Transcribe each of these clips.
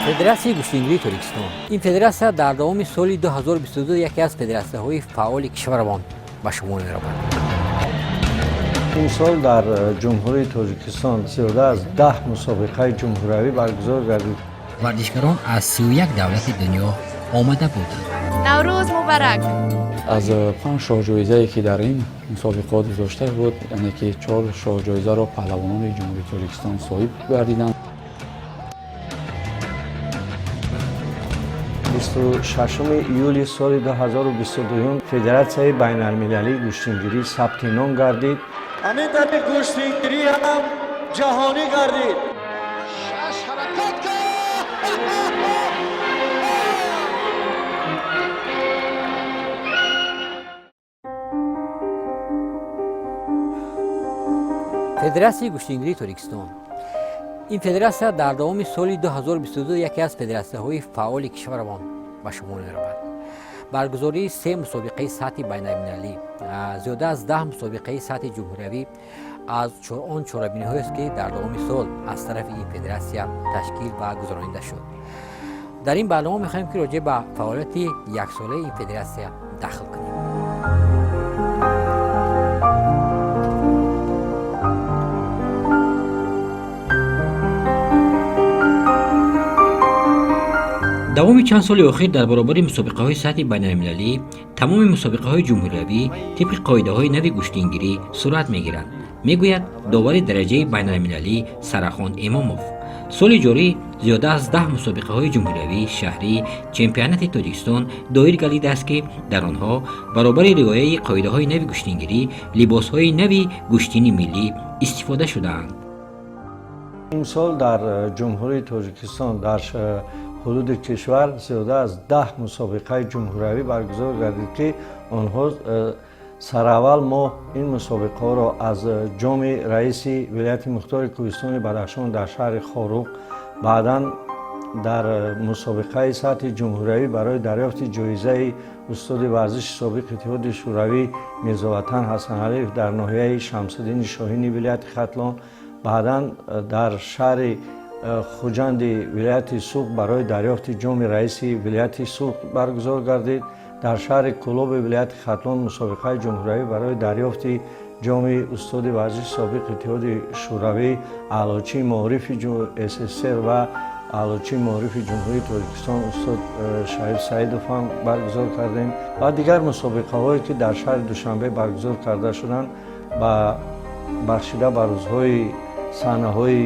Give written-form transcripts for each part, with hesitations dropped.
Федератсияи гӯштингирии Тоҷикистон. Ин федератсия дар давоми соли 2022 яке аз федератсияҳои фаъоли кишварамон ба шумор меравад. Имсол дар Ҷумҳурии Тоҷикистон зиёда аз 10 мусобиқаи ҷумҳуриявӣ баргузор гардид. Варзишгарон аз 31 давлати дунё омада буданд. Наврӯз мубарак! Аз панҷ шоҳҷоизае, ки дар ин мусобиқот гузошта буд, яъне ки чор шоҳҷоизаро паҳлавонони Ҷумҳурии Тоҷикистон соҳиб гардиданд. 26 июли соли 2022 Федератсияи байналмилалии гӯштингирӣ сабти ном гардид. Ҳамин тариқ гӯштингирӣ ҳам ҷаҳонӣ гардид. Шаш ҳаракат кард. Федератсияи гӯштингирии Тоҷикистон. Ин федератсия дар давоми соли 2022 яке аз федератсияҳои фаъоли кишварамон ба шумор меравад. Баргузории се мусобиқаи сатҳи байналмилалӣ, зиёда аз 10 мусобиқаи сатҳи ҷумҳуриявӣ аз он чорабиниҳоест, ки дар давоми сол аз тарафи ин федератсия ташкил ва гузаронида шуд. Дар ин барнома мехоҳем, ки роҷеъ ба фаъолияти яксолаи ин федератсия дахл кунем. Давоми чанд соли охир дар баробари мусобиқаҳои сатҳи байналмилалӣ тамоми мусобиқаҳои ҷумҳуриявӣ тибқи қоидаҳои нави гӯштингирӣ сурат мегиранд, мегӯяд довари дараҷаи байналмилалӣ Сарахон Имомов. Соли ҷорӣ зиёда аз 10 мусобиқаҳои ҷумҳуриявӣ, шаҳрӣ, чемпионати Тоҷикистон доир гардидааст, ки дар онҳо баробари риояи қоидаҳои нави гӯштингирӣ либосҳои нави гӯштини миллӣ истифода шудаанд. Имсол дар Ҷумҳурии Тоҷикистон дар ҳудуди кишвар зиёда аз 10 мусобиқаи ҷумҳуриявӣ баргузор гардид, ки онҳо сараввал мо ин мусобиқаҳоро аз ҷоми раиси вилояти мухтори Кӯҳистони Бадахшон дар шаҳри Хоруғ, баъдан дар мусобиқаи сатҳи ҷумҳуриявӣ барои дарёфти ҷоизаи устоди варзиши собиқ Иттиҳоди Шӯравӣ Мирзоватан Ҳасаналиев дар ноҳияи Шамсиддини Шоҳини вилояти Хатлон, баъдан дар шаҳри Хуҷанди вилояти Суғд барои дарёфти ҷоми раиси вилояти Суғд баргузор гардид. Дар шаҳри Кӯлоби вилояти Хатлон мусобиқаи ҷумҳуриявӣ барои дарёфти ҷоми устоди варзиши собиқ Иттиҳоди Шӯравӣ, аълочии маорифи СССР ва аълочии маорифи Ҷумҳурии Тоҷикистон устод Шариф Саидов ҳам баргузор кардем ва дигар мусобиқаҳое, ки дар шаҳри Душанбе баргузор карда шуданд, ба бахшида ба рӯзҳои саҳнаҳои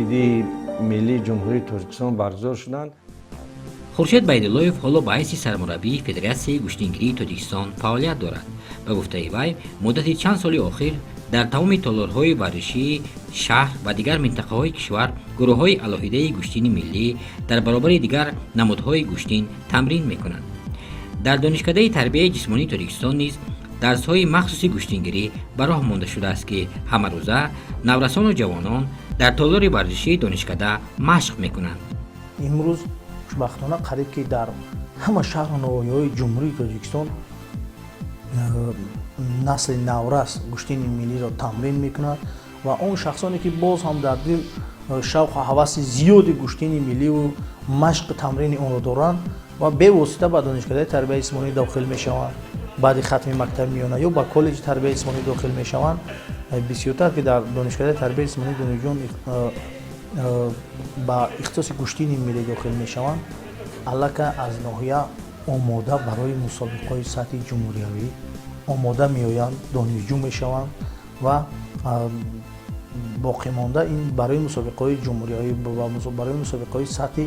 идии миллии Ҷумҳурии Тоҷикистон баргузор шуданд. Хуршед Байдуллоев ҳоло ба ҳайси сармураббии Федератсияи гӯштингирии Тоҷикистон фаъолият дорад. Ба гуфтаи вай, муддати чанд соли охир дар тамоми толорҳои варзишии шаҳр ва дигар минтақаҳои кишвар гурӯҳҳои алоҳидаи гӯштини миллӣ дар баробари дигар намудҳои гӯштин тамрин мекунанд. Дар Донишкадаи тарбияи ҷисмонии Тоҷикистон низ дарсҳои махсуси гӯштингирӣ ба роҳ монда шудааст, ки ҳамарӯза наврасону ҷавонон дар толори варзишии донишкада машқ мекунанд. Имрӯз хушбахтона қариб ки дар ҳама шаҳру ноҳияҳои Ҷумҳурии Тоҷикистон насли наврас гӯштини миллиро тамрин мекунад ва он шахсоне, ки боз ҳам дар дил шавқу ҳаваси зиёди гӯштини милливу машқу тамрини онро доранд ва бевосита ба Донишкадаи тарбияи ҷисмонӣ дохил мешаванд баъди хатми мактаби миёна ё ба коллеҷи тарбияи ҷисмонӣ дохил мешаванд. Бисёртар ки дар Донишкадаи тарбияи ҷисмонӣ донишҷӯён ба ихтисоси гӯштини миллӣ дохил мешаванд, аллакай аз ноҳия омода барои мусобиқаҳои сатҳи ҷумҳуриявӣ омода меоянд, донишҷӯ мешаванд ва боқимонда ин барои мусобиқаҳои ҷумҳуриявӣ ва барои мусобиқаҳои сатҳи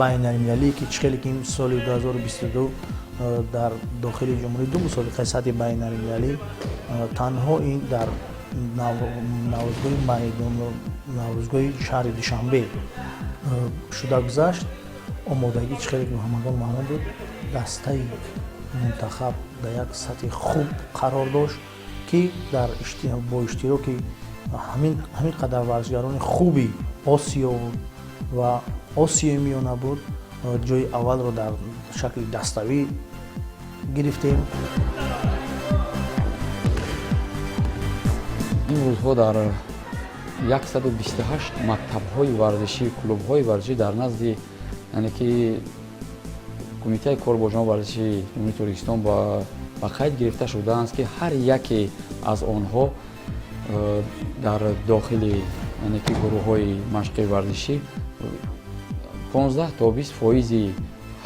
байналмилалӣ, ки чӣ хеле ки ин соли 2022 дар дохили ҷумҳурӣ ду мусобиқаи сатҳи байналмилалӣ танҳо ин дар Наврӯзгоҳи майдон, Наврӯзгоҳи шаҳри Душанбе шуда гузашт. Омодагӣ чӣ хеле ки ҳамагон маълум буд, дастаи мунтахаб дар як сатҳи хуб қарор дошт, ки дар бо иштироки ҳамин қадар варзишгарони хуби Осиё ва Осиёи Миёна буд, ҷои аввалро дар шакли даставӣ гирифтем. Ин рӯзҳо дар 128 мактабҳои варзишӣ, клубҳои варзишӣ дар назди, яъне ки Кумитаи кор бо ҷамоа варзиши Ҷумҳурии Тоҷикистон ба қайд гирифта шудаанд, ки ҳар яке аз онҳо дар дохили, яъне ки гурӯҳҳои машқи варзишӣ 15 то 20 фоизи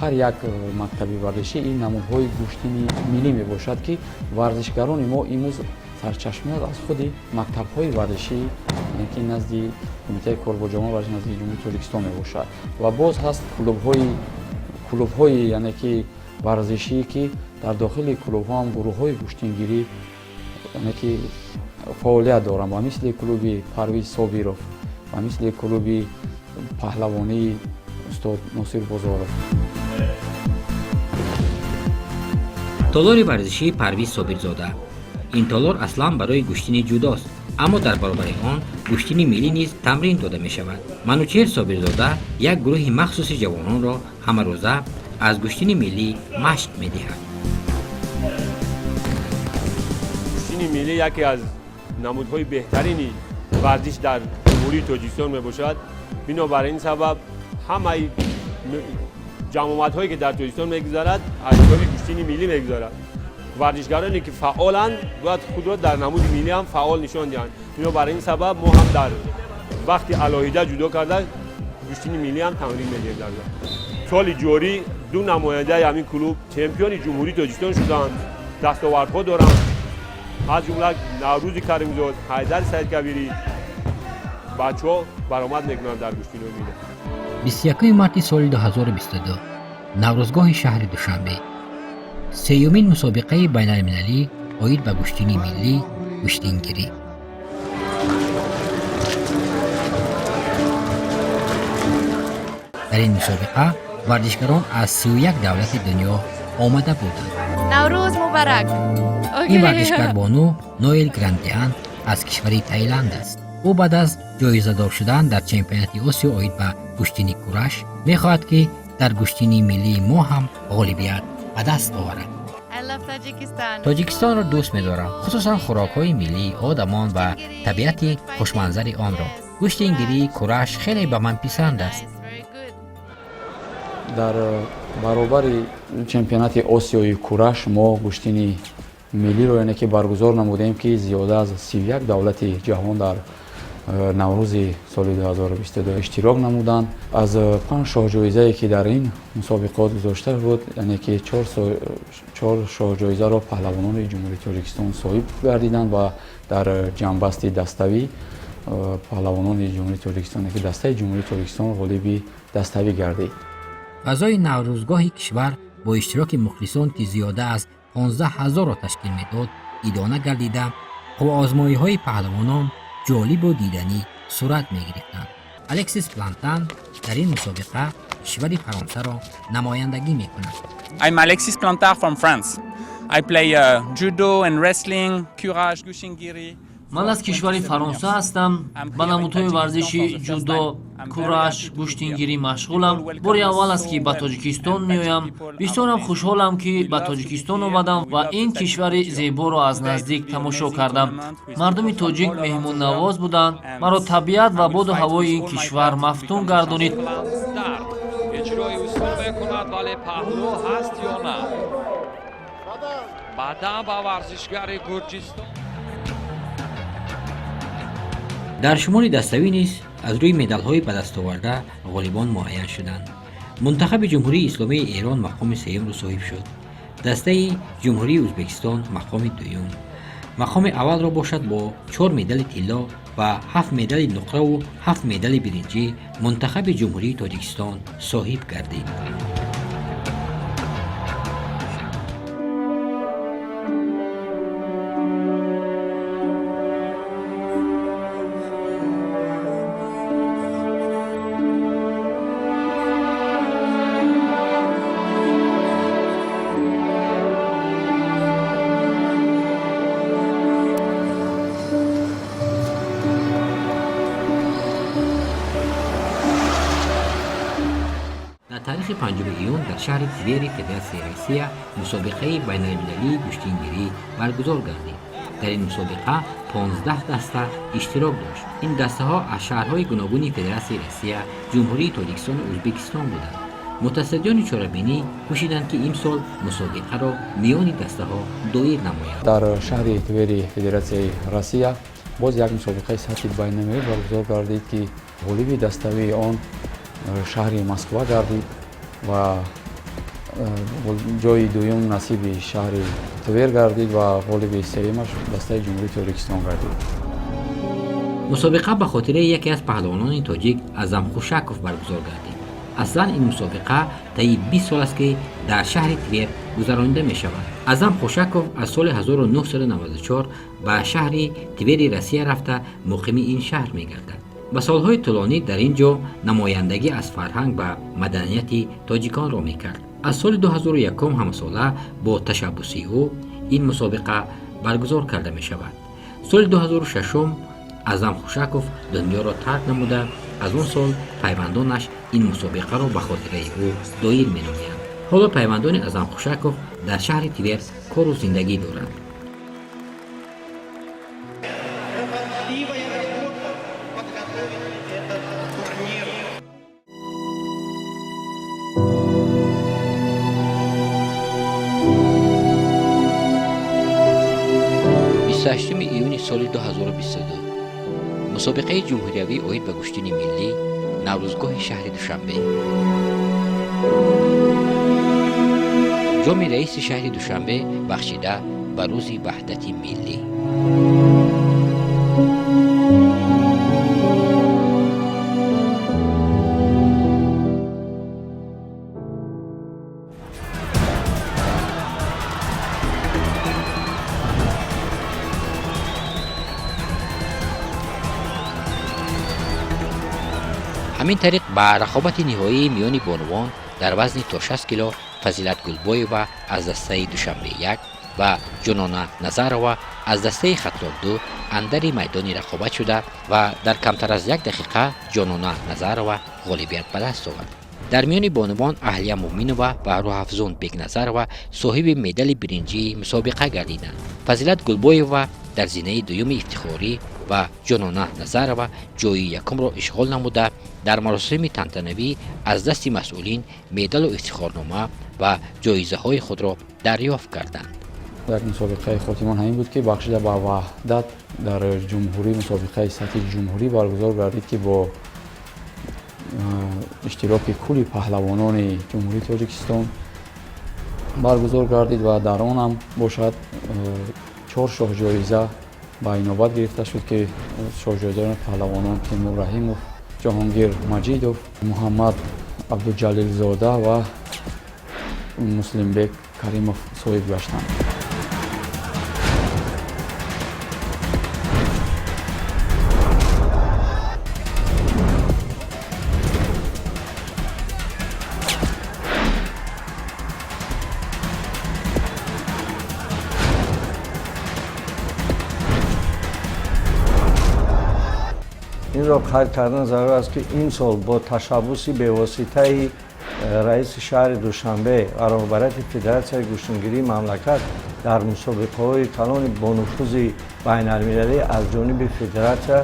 ҳар як мактаби варзишӣ ин намудҳои гӯштини миллӣ мебошад, ки варзишгарони мо имрӯз сарчашма аз худи мактабҳои варзишӣ, яъне ки назди Кумитаи кор бо ҷамоа варзиши назди Ҷумҳурии Тоҷикистон мебошад. Ва боз ҳаст клубҳои, яъне ки варзишӣ, ки дар дохили клубҳо ҳам гурӯҳҳои гӯштингирӣ, яъне ки фаъолият доранд, ба мисли клуби Парвиз Собиров, ба мисли клуби паҳлавонии устод Носир Бозоров. Толори варзишии Парвиз Собирзода. Ин толор аслан барои гӯштини ҷудост, аммо дар баробари он гӯштини миллӣ низ тамрин дода мешавад. Манучеҳр Собирзода як гурӯҳи махсуси ҷавононро ҳамарӯза аз гӯштини миллӣ машқ медиҳад. Гӯштини миллӣ яке аз намудҳои беҳтарини варзиш дар Ҷумҳурии Тоҷикистон мебошад. Бинобар ин сабаб ҳамаи ҷамъомадҳое, ки дар Тоҷикистон мегузарад, аз ҳисоби гӯштини миллӣ мегузарад. Варзишгароне, ки фаъоланд, бояд худро дар намуди миллӣ ҳам фаъол нишон диҳанд. Бинобар ин сабаб мо ҳам дар вақти алоҳида ҷудо карда гӯштини миллӣ ҳам тамрин медиҳем. Дар соли ҷорӣ ду намояндаи ҳамин клуб чемпиони Ҷумҳурии Тоҷикистон шуданд, дастовардҳо доранд, аз ҷумла Наврӯзи Каримзод, Ҳайдари Саидкабирӣ. Бачаҳо баромад мекунанд дар гӯштинои миллӣ. 21 марти соли 2022, Наврӯзгоҳи шаҳри Душанбе, сеюмин мусобиқаи байналмилалӣ оид ба гӯштини миллӣ, гӯштингирӣ. Дар ин мусобиқа варзишгарон аз 31 давлати дунё омада буданд. Наврӯз мубарак! Ин варзишгарбону Ноэл Грандиан аз кишвари Таиланд аст. Ӯ баъд аз ҷоизадор шудан дар чемпионати Осиё оид ба гӯштини кураш мехоҳад, ки дар гӯштини миллии мо ҳам ғолибият ба даст оварад. Тоҷикистонро дӯст медорам, хусусан хӯрокҳои миллӣ, одамон ва табиати хушманзари онро. Гӯштингирӣ, кураш хеле ба ман писанд аст. Дар баробари чемпионати Осиёи кураш мо гӯштини миллиро, яъне ки баргузор намудем, ки зиёда аз 31 давлати ҷаҳон дар Наврӯзи соли 2022 иштирок намуданд. Аз панҷ шоҳҷоизае, ки дар ин мусобиқот гузошта буд, яъне ки чор шоҳҷоизаро паҳлавонони Ҷумҳурии Тоҷикистон соҳиб гардиданд ва дар ҷамъбасти даставӣ паҳлавонони Ҷумҳурии Тоҷикистон, ки дастаи Ҷумҳурии Тоҷикистон ғолиби даставӣ гардид. Фазои Наврӯзгоҳи кишвар бо иштироки мухлисон, ки зиёда аз 15 ҳазорро ташкил медод, идона гардида, қувваозмоиҳои паҳлавонон ҷолибу диданӣ сурат мегирифтанд. Алексис Плантан дар ин мусобиқа кишвари Фаронсаро намояндагӣ мекунад. I'm Alexis Plantard from France. I play judo and wrestling, kurash, gushingiri. Ман аз кишвари Фаронса ҳастам, ба намудҳои варзиши ҷудо, кураш, гӯштингирӣ машғулам. Бори аввал аст, ки ба Тоҷикистон меоям. Бисёрам хушҳолам, ки ба Тоҷикистон омадам ва ин кишвари зеборо аз наздик тамошо кардам. Мардуми тоҷик меҳмоннавоз буданд. Маро табиат ва боду ҳавои ин кишвар мафтун гардонид. Иҷрои усул мекунад, вале паҳлӯ ҳаст ё на? Баъдан ба варзишгари Гурҷистон. Дар шумори даставӣ низ аз рӯи медалҳои ба дастоварда ғолибон муайян шуданд. Мунтахаби Ҷумҳурии Исломии Эрон мақоми сеюмро соҳиб шуд, дастаи Ҷумҳурии Ӯзбекистон мақоми дуюм, мақоми аввалро бошад бо чор медали тилло ва ҳафт медали нуқраву ҳафт медали биринҷӣ мунтахаби Ҷумҳурии Тоҷикистон соҳиб гардид. Дар таърихи 5 июн дар шаҳри Твери Федератсияи Россия мусобиқаи байналмилалии гӯштингирӣ баргузор гардид. Дар ин мусобиқа 15 даста иштирок дошт. Ин дастаҳо аз шаҳрҳои гуногуни Федератсияи Россия, Ҷумҳурии Тоҷикистону Ӯзбекистон буданд. Мутасаддиёни чорабинӣ кӯшиданд, ки имсол мусобиқаро миёни дастаҳо доир намоянд. Дар шаҳри Твери Федератсияи Россия боз як мусобиқаи сатҳи байналмилалӣ баргузор гардид, ки ғолиби даставии он шаҳри Москва гардид ва ҷои дуюм насиби шаҳри Твер гардид ва ғолиби сеюмаш дастаи Ҷумҳурии Тоҷикистон гардид. Мусобиқа ба хотираи яке аз паҳлавонони тоҷик Аъзам Хушаков баргузор гардид. Аслан ин мусобиқа таи 20 сол аст, ки дар шаҳри Твер гузаронида мешавад. Аъзам Хушаков аз соли 1994 ба шаҳри Твери Россия рафта, муқими ин шаҳр мегардад. Ба солҳои тӯлонӣ дар ин ҷо намояндагӣ аз фарҳанг ва маданияти тоҷиконро мекард. Аз соли 2001 ҳамасола бо ташаббуси ӯ ин мусобиқа баргузор карда мешавад. Соли 2006 Аъзам Хушаков дунёро тарк намуда, аз он сол пайвандонаш ин мусобиқаро ба хотираи ӯ доир менамоянд. Ҳоло пайвандони Аъзам Хушаков дар шаҳри Твер кору зиндагӣ доранд. 28 июни соли 2022, мусобиқаи ҷумҳуриявӣ оид ба гӯштини миллӣ, Наврӯзгоҳи шаҳри Душанбе. Ҷоми раиси шаҳри Душанбе бахшида ба Рӯзи ваҳдати миллӣ. Ҳамин тариқ, ба рақобати ниҳоии миёни бонувон дар вазни то 60 кило Фазилат Гулбоева аз дастаи Душанбе 1 ва Ҷунона Назарова аз дастаи Хатлон 2 андари майдони рақобат шуда ва дар камтар аз як дақиқа Ҷонона Назарова ғолибият ба даст овард. Дар миёни бонувон Аҳлия Муъминова ва Рӯҳафзун Бекназарова соҳиби медали биринҷии мусобиқа гардиданд. Фазилат Гулбоева дар зинаи дуюми ифтихорӣ ва Ҷонона Назарова ҷои якумро ишғол намуда, дар маросими тантанавӣ аз дасти масъулин медалу ифтихорнома ва ҷоизаҳои худро дарёфт карданд. Як мусобиқаи хотимон ҳамин буд, ки бахшида ба ваҳдат дар ҷумҳурӣ мусобиқаи сатҳи ҷумҳурӣ баргузор гардид, ки бо иштироки кулли паҳлавонони Ҷумҳурии Тоҷикистон баргузор гардид ва дар он ҳам бошад чор шоҳҷоиза ба инобат гирифта шуд, ки шоҳҷоизаи паҳлавонон Тимур Раҳимов, Ҷаҳонгир Маҷидов, Муҳаммад Абдуҷалилзода ва Муслимбек Каримов соҳиб гаштанд. Инро қайд кардан зарур аст, ки имсол бо ташаббуси бевоситаи раиси шаҳри Душанбе ва роҳбарияти Федератсияи гӯштингирии мамлакат дар мусобиқаҳои калони бонуфузи байналмилалӣ аз ҷониби федератсия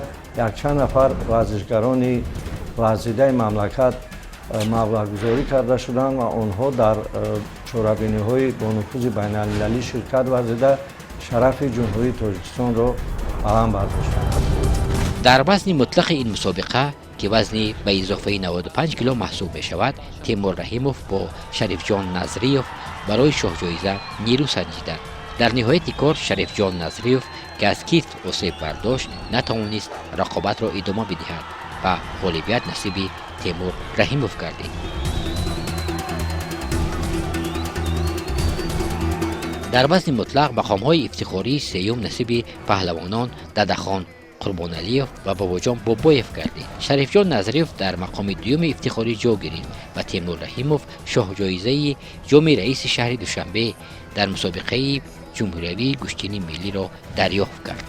якчанд нафар варзишгарони варзидаи мамлакат маблағгузорӣ карда шуданд ва онҳо дар чорабиниҳои бонуфузи байналмилалӣ ширкат варзида, шарафи Ҷумҳурии Тоҷикистонро баланд бардоштанд. Дар вазни мутлақи ин мусобиқа, ки вазни ба изофаи 95 кило маҳсуб мешавад, Темур Раҳимов бо Шарифҷон Назриев барои шоҳҷоиза нерӯ санҷиданд. Дар ниҳояти кор Шарифҷон Назриев, ки аз китф осеб бардошт, натавонист рақобатро идома бидиҳад ва ғолибият насиби Темур Раҳимов гардид. Дар вазни мутлақ мақомҳои ифтихории сеюм насиби паҳлавонон Дадахон Қурбоналиев ва Бобоҷон Бобоев гардид. Шарифҷон Назриев дар мақоми дуюми ифтихорӣ ҷо гирифт ва Темур Раҳимов шоҳҷоизаи ҷоми раиси шаҳри Душанбе дар мусобиқаи ҷумҳуриявии гӯштини миллиро дарёфт кард.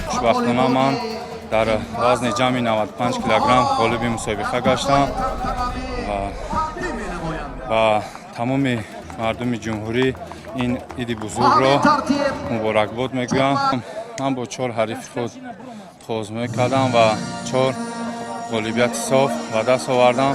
Хушбахтона, ман дар вазни ҷамъи 95 килограмм ғолиби мусобиқа гаштам ва ба тамоми Мардуми ҷумҳурӣ ин иди бузургро муборакбод мегӯям. Ман бо чор ҳарифи худ озмоӣ кардам ва чор ғолибияти соф ба даст овардам.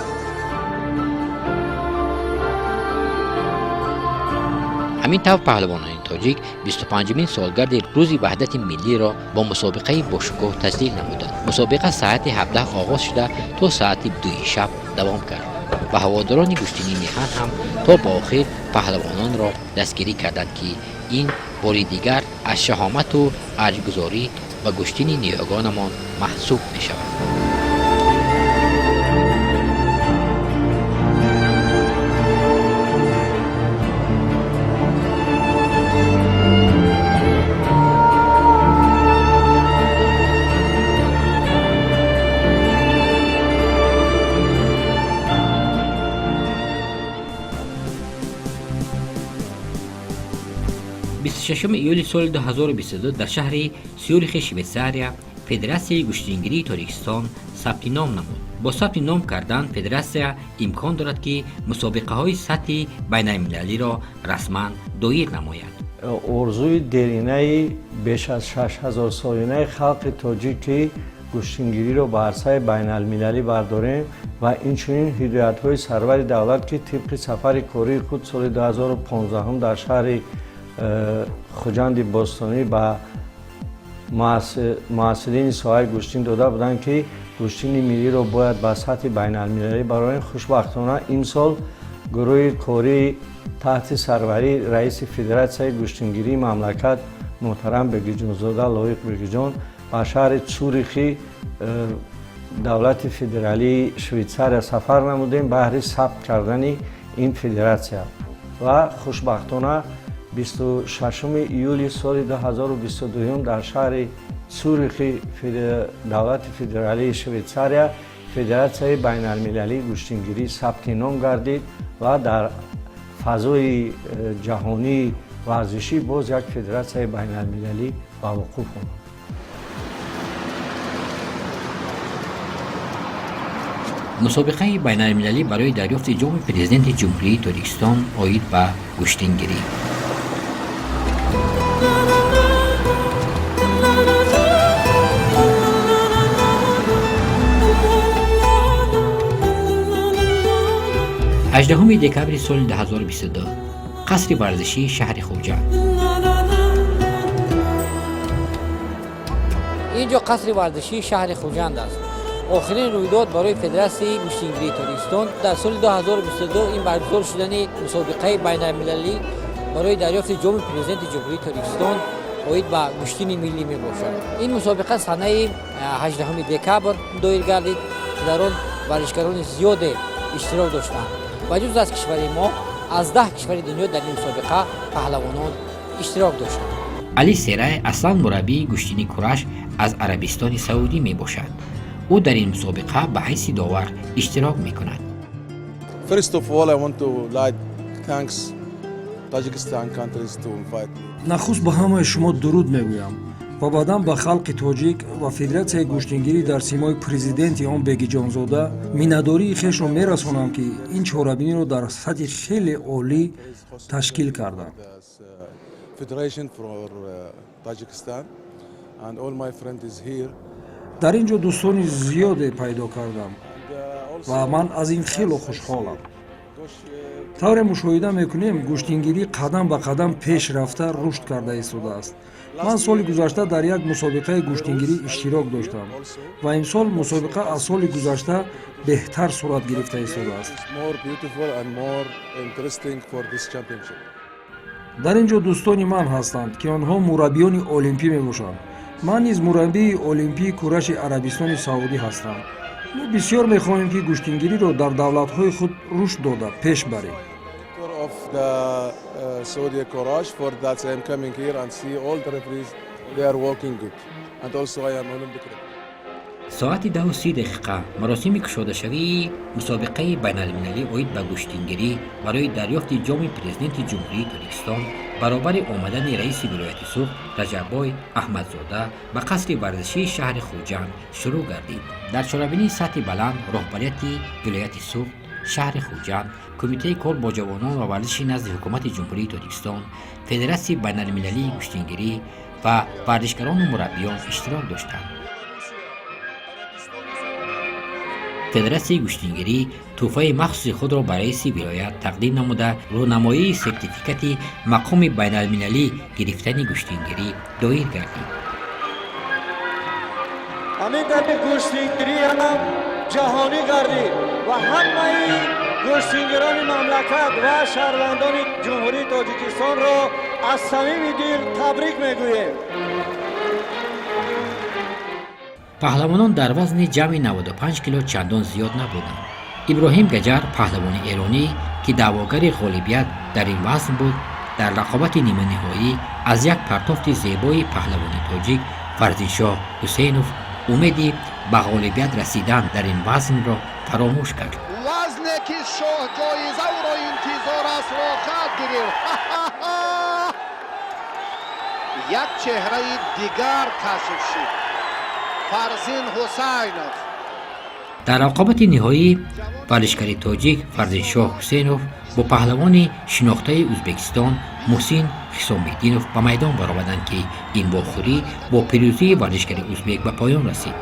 Ҳамин тавр, паҳлавонони тоҷик 25-умин солгарди Рӯзи Ваҳдати Миллиро бо мусобиқаи бошукӯҳ таҷлил намуданд. Мусобиқа саати 17 оғоз шуда, то саати 2-и шаб давом кард ва ҳаводорони гӯштини меҳан ҳам то ба охир паҳлавононро дастгирӣ карданд, ки ин бори дигар аз шаҳомату арҷгузорӣ ба гӯштини ниёгонамон маҳсуб мешавад. 26 июли соли 2022 дар шаҳри Сюрихи Швейтсария Федератсияи гӯштингирии Тоҷикистон сабти ном намуд. Бо сабти ном кардан федератсия имкон дорад, ки мусобиқаҳои сатҳи байналмилалиро расман доир намояд. Орзуи деринаи беш аз 6000-солинаи халқи тоҷик, ки гӯштингириро ба арсаи байналмилалӣ бардорем, ва инчунин ҳидоятҳои сарвари давлат, ки тибқи сафари кории худ соли 2015 дар шаҳри Хуҷанди бостонӣ ба муҳассилини соҳаи гӯштин дода буданд, ки гӯштини миллиро бояд ба сатҳи байналмилалӣ барорем. Хушбахтона, имсол гурӯҳи кории таҳти сарварии раиси Федератсияи гӯштингирии мамлакат муҳтарам Бегиҷонзода Лоиқ Бегиҷон ба шаҳри Цюрихи давлати федералии Швейтсария сафар намудем баҳри сабт кардани ин федератсия ва хушбахтона 26 июли соли 2022 дар шаҳри Цюрихи давлати федералии Швейтсария Федератсияи байналмилалии гӯштингирӣ сабти ном гардид ва дар фазои ҷаҳонии варзишӣ боз як федератсияи байналмилалӣ ба вуқӯъ омад. Мусобиқаи байналмилалӣ барои дарёфти ҷоми Президенти Ҷумҳурии Тоҷикистон оид ба гӯштингирӣ. 18 декабри соли 2022, қасри варзишии шаҳри Хуҷанд. Ин ҷо қасри варзишии шаҳри Хуҷанд аст. Охирин рӯйдод барои Федератсияи гӯштингирии Тоҷикистон дар соли 2022 ин баргузор шудани мусобиқаи байналмилалӣ барои дарёфти ҷоми Президенти Ҷумҳурии Тоҷикистон оид ба гӯштини миллӣ мебошад. Ин мусобиқа санаи 18 декабр доир гардид, ки дар он варзишгарони зиёде иштирок доштанд. Ба ҷуз аз кишвари мо, аз 10 кишвари дунё дар ин мусобиқа паҳлавонон иштирок доштанд. Али Серай аслан мураббии гӯштини кураш аз Арабистони Саудӣ мебошад. Ӯ дар ин мусобиқа ба ҳайси довар иштирок мекунад. First of all, I want to like thanks Tajikistan countries to invite me. Нахуст ба ҳамаи шумо дуруд мегӯям ва баъдан ба халқи тоҷик ва Федератсияи гӯштингирӣ дар симои президенти он Бегиҷонзода миннатдории хешро мерасонам, ки ин чорабиниро дар сатҳи хеле олӣ ташкил карданд. Federation for Tajikistan and all my friends is here. Дар ин ҷо дӯстони зиёде пайдо кардам ва ман аз ин хело хушҳолам. Тавре мушоҳида мекунем, гӯштингирӣ қадам ба қадам пеш рафта, рушд карда истодааст. Ман соли гузашта дар як мусобиқаи гӯштингирӣ иштирок доштам ва имсол мусобиқа аз соли гузашта беҳтар сурат гирифта истодааст. More beautiful and more interesting for this championship. Дар ин ҷо дӯстони ман ҳастанд, ки онҳо мураббиёни олимпӣ мебошанд. Ман низ мураббии олимпии кураши Арабистони Саудӣ ҳастам. Мо бисёр мехоҳем, ки гӯштингириро дар давлатҳои худ рушд дода, пеш барем. Of the Saudi Kurash, for that I am coming here and see all the referees, they are working good, and also I am Olympic referee. Соати 10:30 маросими кушодашавии мусобиқаи байналмилалӣ оид ба гӯштингирӣ барои дарёфти ҷоми Президенти Ҷумҳурии Тоҷикистон баробари омадани раиси вилояти Суғд Раҷаббой Аҳмадзода ба қасри варзишии шаҳри Хуҷанд шурӯъ гардид. Дар чорабинии сатҳи баланд роҳбарияти вилояти Суғд, Шаҳри Хуҷанд, Кумитаи кор бо ҷавонон ва варзиши назди Ҳукумати Ҷумҳурии Тоҷикистон, Федератсияи байналмилалии гӯштингирӣ ва варзишгарону мураббиён иштирок доштанд. Федератсияи гӯштингирӣ тӯҳфаи махсуси худро ба раиси вилоят тақдим намуда, рӯнамоии сертификати мақоми байналмилалӣ гирифтани гӯштингирӣ доир гардид. Ҳамин тариқ гӯштингирӣ ҳам ҷаҳонӣ гардид ва ҳамаи гӯштингирони мамлакат ва шаҳрвандони Ҷумҳурии Тоҷикистонро аз самими дил табрик мегӯем. Паҳлавонон дар вазни ҷамъи 95 кило чандон зиёд набуданд. Иброҳим Гаҷар, паҳлавони эронӣ, ки даъвогари ғолибият дар ин вазн буд, дар рақобати ниманиҳоӣ аз як партофти зебои паҳлавони тоҷик Фарзиншоҳ Ҳусейнов умеди ба ғолибият расидан дар ин вазнро фаромӯш кард. Вазне ки шоҳҷоиза ӯро интизор аст, роҳат гирифт. Як чеҳраи дигар кашф шуд, Фарзин Ҳусайнов. Дар рақобати ниҳоӣ варзишгари тоҷик Фарзиншоҳ Ҳусейнов бо паҳлавони шинохтаи Ӯзбекистон Муҳсин Ҳисомиддинов ба майдон баромаданд, ки ин вохӯрӣ бо пирӯзии варзишгари ӯзбек ба поён расид.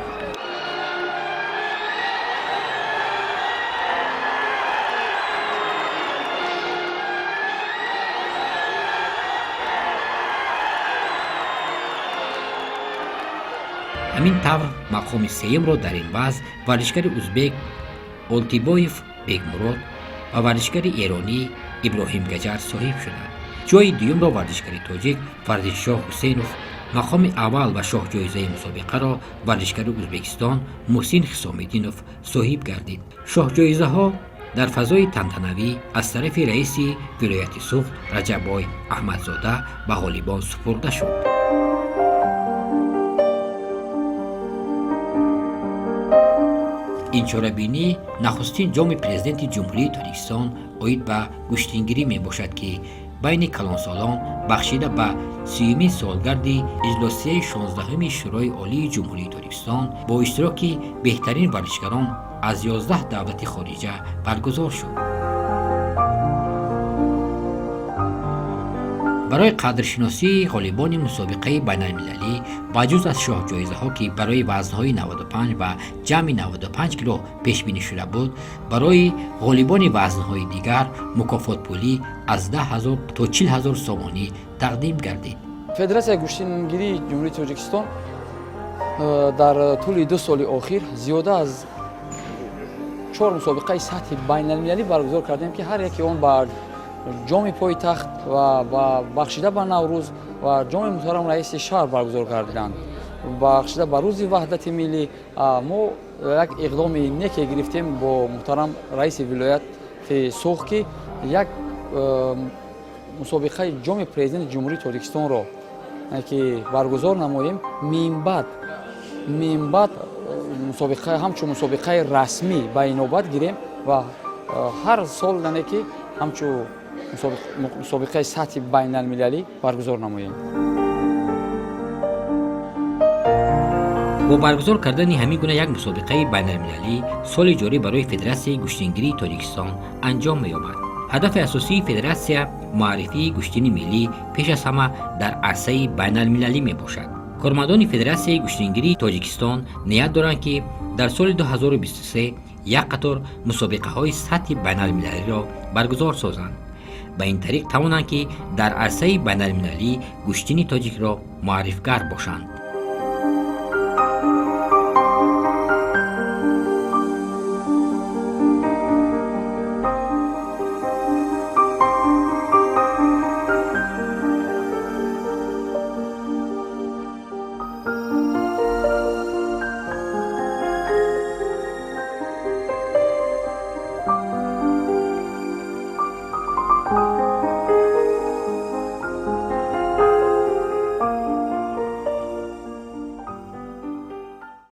Ҳамин тавр, мақоми сеюмро дар ин вазн варзишгари ӯзбек Олтибоев Бегмурод ва варзишгари эронӣ Иброҳим Гаҷар соҳиб шуданд. Ҷойи дуюмро варзишгари тоҷик Фарзиншоҳ Ҳусейнов, мақоми аввал ва шоҳҷоизаи мусобиқаро варзишгари Ӯзбекистон Муҳсин Ҳисомиддинов соҳиб гардид. Шоҳҷоизаҳо дар фазои тантанавӣ аз тарафи раиси вилояти Суғд Раҷаббой Аҳмадзода ба ғолибон супурда шуд. Ин чорабинӣ нахустин ҷоми Президенти Ҷумҳурии Тоҷикистон оид ба гӯштингирӣ мебошад, ки байни калонсолон бахшида ба 30-юмин солгарди иҷлосияи 16-уми Шӯрои Олии Ҷумҳурии Тоҷикистон бо иштироки беҳтарин варзишгарон аз 11 давлати хориҷа баргузор шуд. Барои қадршиносии ғолибони мусобиқаи байналмилалӣ, ба ҷуз аз шоҳҷоизаҳо, ки барои вазнҳои 95 ва ҷамъи 95 кило пешбинӣ шуда буд, барои ғолибони вазнҳои дигар мукофотпулӣ аз 10 ҳазор то 40 ҳазор сомонӣ тақдим гардид. Федератсияи гӯштингирии Ҷумҳурии Тоҷикистон дар тӯли 2 соли охир зиёда аз чор мусобиқаи сатҳи байналмилалӣ баргузор кардем, ки ҳар яке он ба ҷоми пойтахт ва бахшида ба Наврӯз ва ҷоми муҳтарам раиси шаҳр баргузор карданд. Бахшида ба рӯзи ваҳдати миллӣ мо як иқдоми неке гирифтем бо муҳтарам раиси вилояти Суғд, ки як мусобиқаи ҷоми Президенти Ҷумҳурии Тоҷикистонро ки баргузор намоем. Минбаъд мусобиқа ҳамчун мусобиқаи расмӣ ба инобат гирем ва ҳар сол, яъне ки ҳамчун мусобиқаи сатҳи байналмилалӣ баргузор намоем. Бо баргузор кардани ҳамин гуна як мусобиқаи байналмилалӣ соли ҷорӣ барои Федератсияи гӯштингирии Тоҷикистон анҷом меёбад. Ҳадафи асосии федератсия муаррифии гӯштини миллӣ пеш аз ҳама дар арсаи байналмилалӣ мебошад. Кормандони Федератсияи гӯштингирии Тоҷикистон ният доранд, ки дар соли 2023 як қатор мусобиқаҳои сатҳи байналмилалиро баргузор созанд. Ба ин тариқ тавонанд, ки дар арсаи байналмилалӣ гӯштини тоҷикро муаррифгар бошанд.